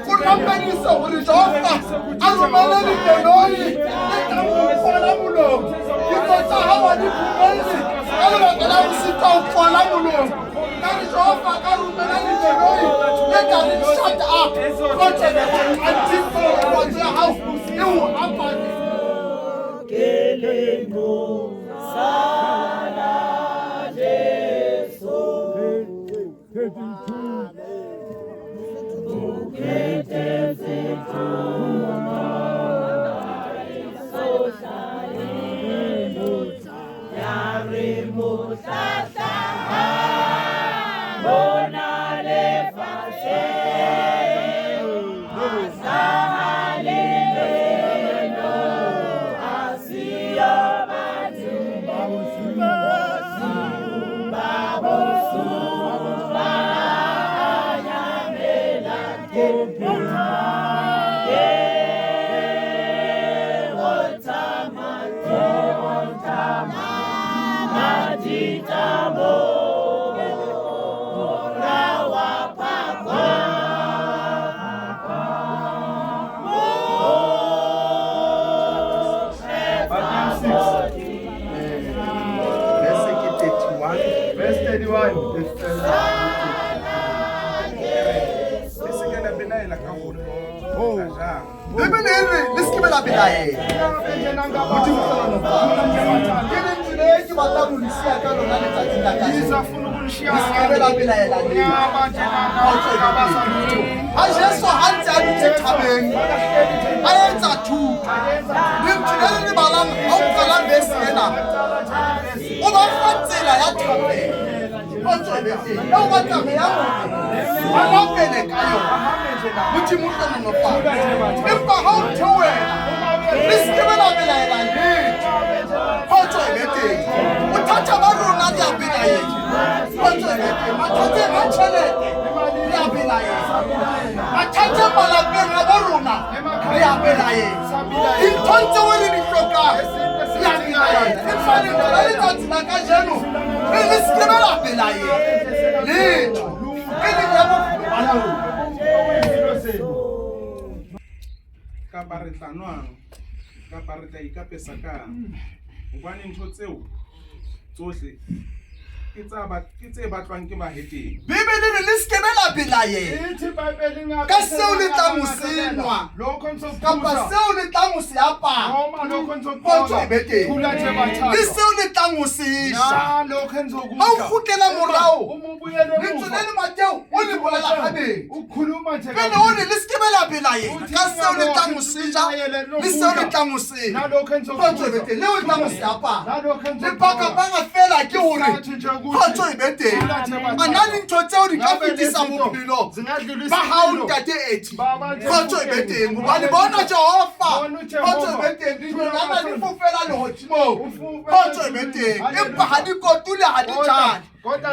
O rapedise gore Jehova a romele lengeloi le tlang ho kwala molomo. Ditso tsa hao ha di phomelle ka lebaka la ho sitwa ho kwala molomo. Ka re Jehova a ka romela lengeloi le ka re shut up. Kgotso until kgotso ya hao e ho apare. Verse ke 31. Verse 31. Le se ke la belaela ka hore le tla jang. Bibele e re le se ke be la belaela. Modimo hlohonolofatse. Ke lentswe le ke batlang ho le siya ka lona letsatsing la kajeno. Le se ke be la belaela letho. Ha Jesu ha ntse a dutse thabeng a etsa thuto, lentswe le le le balang ha o qala verse ena, o ba fa tsela ya thapelo. Kgotso e be teng. Eo ba tlamehang hore ba rapele ka yona. Modimo hlohonolofatse. Empa ha o theohela, le se ke be la belaela letho. Kgotso e be teng. Bothata ba rona re a belaela. Kgotso e be teng. Mathateng a tjhelete re a belaela. Mathateng malapeng a bo rona re a belaela. Dinthong tseo re di hlokang re a belaela. Empa lentswe la letsatsi la kajeno re le se ke be la belaela letho e leng ya bophelo ba lona. Kapa re tla nwang, kapa re tla ikapesa kang? Hobane ntho tseo tsohle ke tsa ba ke tse batlwang ke bahetene. Bibele re le se ke be la belaela ka seo le tlang ho se nwa kapa seo le tlang ho se apara. Kgotso e be teng. Le seo le tlang ho se ja. Ha o kgutlela morao, lentswe le le Mateo o le bolela gabedi. Pele o re le se ke be la belaela ka seo le tlang ho se ja le seo le tlang ho se nwa. Kgotso e be teng. Leo le tlang ho se apara. Lebakabaka fela ke hore kgotso e be teng. A na dintho tseo di ka fetisa bophelo ba hao ntate Eti? Kgotso e be teng hobane bona Jehova. Kgotso e be teng. Dinonyana di fofela lehodimong. Kgotso e be teng. Empa ha di kotule ha di jale.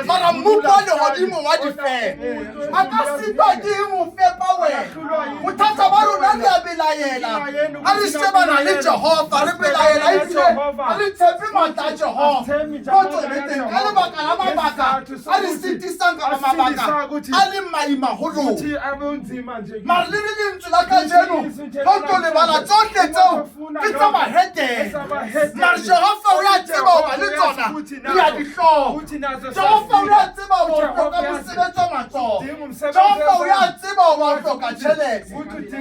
Mara mmupo wa lehodimo wa di fepa. A ka sitwa ke eng ho fepa wena? Bothata ba rona re a belaela. Ha re shebana le Jehova re belaela ebile ha re tshepe matla a Jehova. Kgotso e be teng ka lebaka la mabaka a re sitisang kapa mabaka a leng maima ho rona. Mara le le lentswe la kajeno ha o tlo lebala tsohle tseo ke tsa bahetene. Mara Jehova o ya tseba hoba le tsona di a di hloka. Jehova o ya tseba hoba o hloka mosebetsi wa matsoho. Jehova o ya tseba hoba o hloka tjhelete.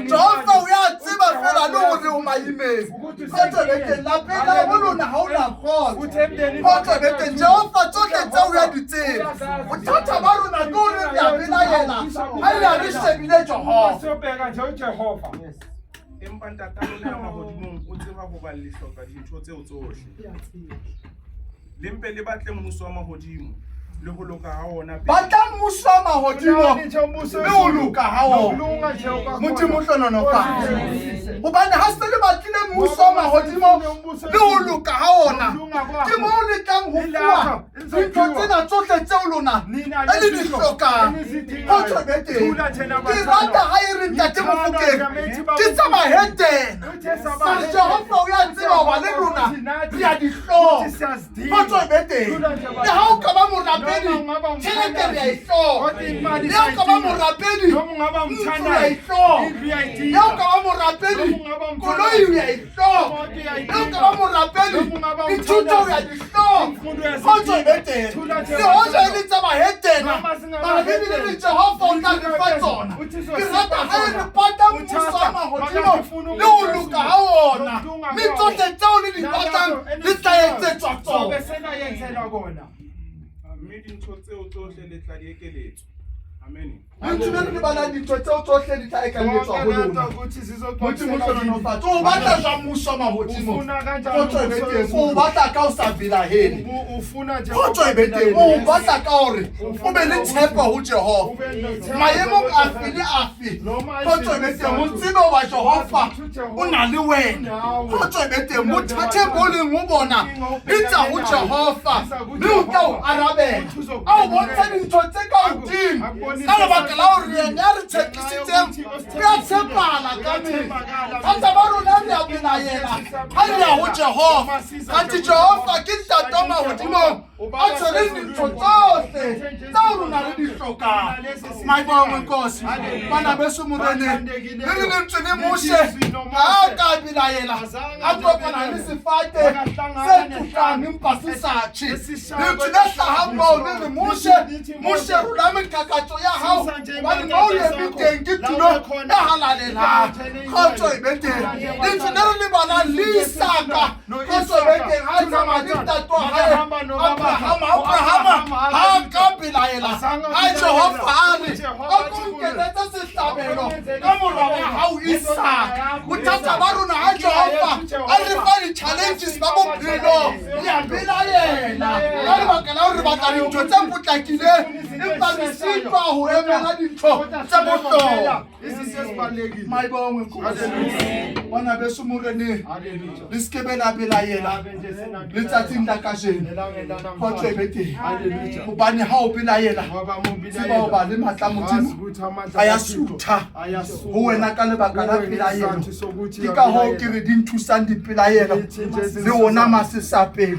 Jehova o ya tseba fela le hore o maimeng. Kgotso e be teng lapeng la bo lona ha o na kgotso. Kgotso e be teng Jehova tsohle tseo o ya di tseba. Bothata ba rona ke hore re a belaela ha re a re shebile Jehova. Empa Ntata lona ya mahodimong o tseba hoba le hloka dintho tseo tsohle. Le mpe le batle mmuso wa mahodimo le ho loka ha wona pele. Batla mmuso wa mahodimo le ho loka ha wona. Modimo hlohonolofatse. Hobane ha se le batlile mmuso wa mahodimo le ho loka ha wona, ke moo le tlang ho fuwa dintho tsena tsohle tseo lona e le di hlokang. Kgotso e be teng. Ke rata ha e re le ntate Mofokeng ke tsa bahetena. Mare Jehova o ya tseba hoba le rona re a di hloka. Kgotso e be teng. Le ha o ka ba morapedi, tjhelete re a e hloka. Le ha o ka ba morapedi, ntlo re a e hloka. Le ha o ka ba morapedi, koloi re a e hloka. Le ha o ka ba morapedi, dithuto re a di hloka. Kgotso e be teng. Le hoja e le tsa bahetena, mara Bibele re Jehova o tla re fa tsona. Ke rata ha e re pata mmuso wa mahodimo le ho loka ha ona, mme tsohle tseo le di batlang le tla etsetswa tsona. Mme dintho tseo tsohle le tla di ekeletswa. Amen. Lentswe le re le balang dintho tseo tsohle di tla ekeletswa ho lona. Modimo hlohonolofatse. O batla jwang mmuso wa mahodimo? Kgotso e be teng. O batla ka o sa belahele. Kgotso e be teng. O batla ka hore o be le tshepo ho Jehova. Maemong afe le afe, kgotso e be teng. O tsebe hoba Jehova o na le wena. Kgotso e be teng. Bothateng bo leng ho bona, bitsa ho Jehova mme o tla o arabela. A o bontsha dintho tse ka hodimo ka lebaka la hore yena ya re tshepisitseng o a tshepala ka mehla. Thata ba rona re a belaela ha re ya ho Jehova. Kanthe Jehova ke Ntate wa mahodimong a tshwereng dintho tsohle tseo rona re di hlokang. Maibongwe Nkosi, bana beso Moreneng, le re lentswe le Moshe ha a ka a belaela a kopana le sefate se tukang empa se sa tjhe. Lentswe le hlahang moo le re Moshe, Moshe rola meqakatso ya hao hobane moo o eme teng ke tulo e halalelang. Kgotso e be teng. Lentswe le re le balang le Isaka, kgotso e be teng ha a tsamaya le ntate wa hae Abrahama. Abrahama ha a ka belaela ha Jehova a re a ko nketsetse sehlabelo ka mora wa hao Isaka. Bothata ba rona ha Jehova a re fa di-challenges ba bophelo re a belaela ka lebaka la hore re batla dintho tse potlakileng empa re sitwa ho emela dintho tse bohlokwa. Maibongwe Nkosi. Bana beso Moreneng, le se ke be la belaela letsatsing la kajeno. Kgotso e be teng. Hobane ha o belaela, tseba hoba le matla a Modimo a ya sutha ho wena ka lebaka la pelaelo. Ke ka hoo ke re di nthusang dipelaelo le ona masesapelo.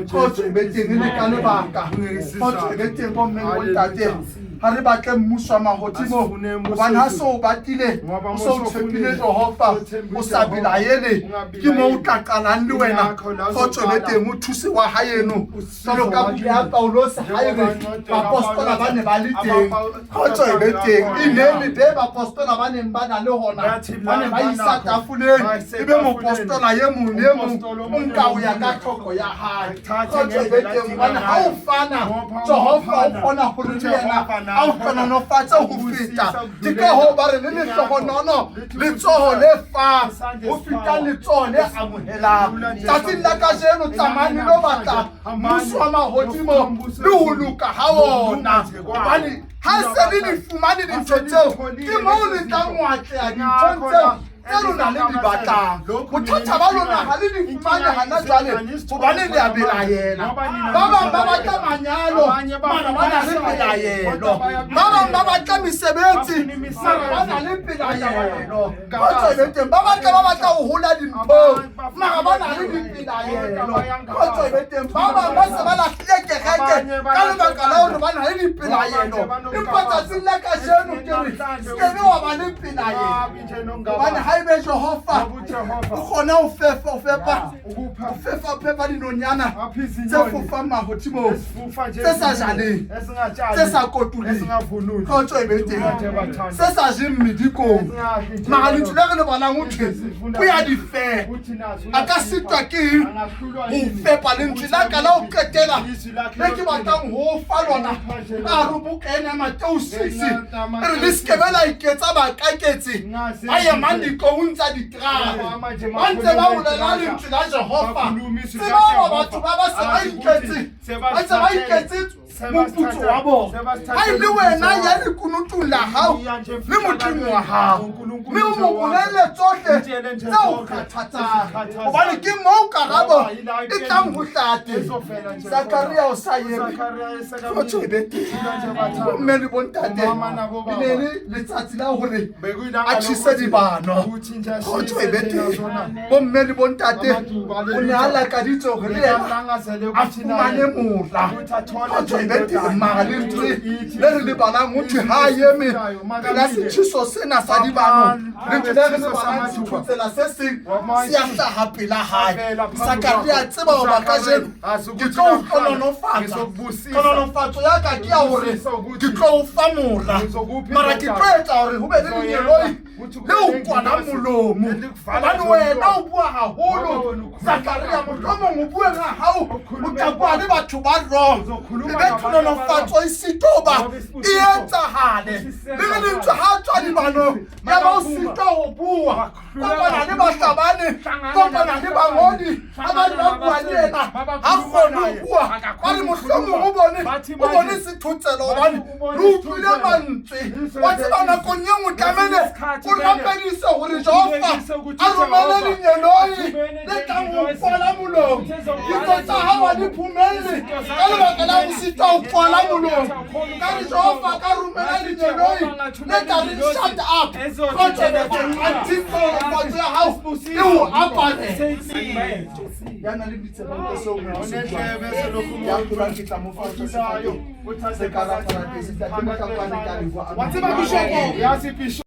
Kgotso e be teng e le ka lebaka. Kgotso e be teng bomme le bontate. Ha re batle mmuso wa mahodimo, hobane ha se o batlile, o se o tshepile Jehova, o sa belaele, ke moo o tla qalang le wena. Kgotso e be teng, o thuse wa haeno. Jwalo ka buka ya Paulose ha e re baapostola ba ne ba le teng. Kgotso e be teng. E ne le be baapostola ba neng ba na le hona, ba ne ba isa tafoleng, e be mopostola e mong le e mong o nka ho ya ka tlhoko ya hae. Kgotso e be teng, hobane ha o fana, Jehova o kgona hore le yena a o hlohonolofatse ho feta. Ke ka hoo ba re le lehlohonono letsoho le fang ho feta letsoho le amohelang. Tsatsing la kajeno tsamayang le lo batla mmuso wa mahodimo le ho loka ha wona, hobane ha se le di fumane dintho tseo, ke moo le tlang ho atleha dinthong tseo tse lona le di batlang. Bothata ba lona ha le di fumane hana jwale hobane le a belaela. Ba bang ba batla manyalo mara ba na le pelaelo. Ba bang ba batla mesebetsi mara ba na le pelaelo. Kgotso e be teng. Ba batla ba batla ho hola dimphong mara ba na le dipelaelo. Kgotso e be teng. Ba bang ba se ba lahlile kereke ka lebaka la hore ba na le dipelaelo. Empa tsatsing la kajeno ke re se ke be wa ba le pelaelo. Hobane ha ebe Jehova o kgona ho fefa o fepa o fefa o fepa dinonyana tse fofang mahodimong tse sa jaleng tse sa kotuleng kgotso e be teng se sa jeng medikong mara lentswe le re le balang o thwe o ya di fepa a ka sitwa ke eng ho fepa lentswe la ka la ho qetela le ke batlang ho fa lona ka hare ho buka ena ya Mateo 6 e re le se ke be la iketsa bakaketsi ba emang dikoung tsa diterata ba ntse ba bolela lentswe la Jehova. Tseba hore batho ba ba se ba iketse ba ntse ba iketse moputso wa bona. Ha e le wena ya lekunutung la hao le Modimo wa hao, mme o mo bolelle tsohle tse o kgathatsang, gobane ke moo karabo e tlang ho hlaha teng. Sakaria o sa eme, tlotso e be teng. Bomme le bontate, e ne le letsatsi la gore a tšhise dibano, kgotso e be teng. Bomme le bontate, o ne a lakaditse gore le ena a fumane mora, kgotso e be teng. Mara lentswe le re le balang ho thwe ha a eme pela setjheso sena sa dibano, lentswe le re le balang sethotsela se seng se a hlaha pela hae. Sakaria a tseba hoba kajeno ke tlo o hlohonolofatsa. Tlhohonolofatso ya ka ke ya hore ke tlo o fa mora, mara ke tlo etsa hore ho be le lengeloi le o kwalang molomo, gobane wena o bua haholo. Zakaria, mohlomong o bueng ga gago o tla bua le batho ba wrong, e be tlhonolofatso e sitoba e etsagale. Le re lentswe ga tswa dibanong ya ba o sitwa go bua, kopana le bahlabane, kopana le bangodi, ga ba ba bua le ena ga kgone go bua. Ba re mohlomong o bone sethotselo, gobane re utlwile mantswe. Wa tseba, nakong ye nngwe tlamele o rapedise gore Jehova a romele lengeloi le tlang go kwala molomo. Ditso tsa gago ga di phumelle ka lebaka la go sitwa go kwala molomo. Ka re Jehova ka romela lengeloi le tla re shut up, until tlhonolofatso ya gago e o apare. Ya na le ditsebe seo ya phelang, ke tla mo fa se ka la paradise. Ntate Motlakwane, ke a leboha. Wa tseba, Bishopo.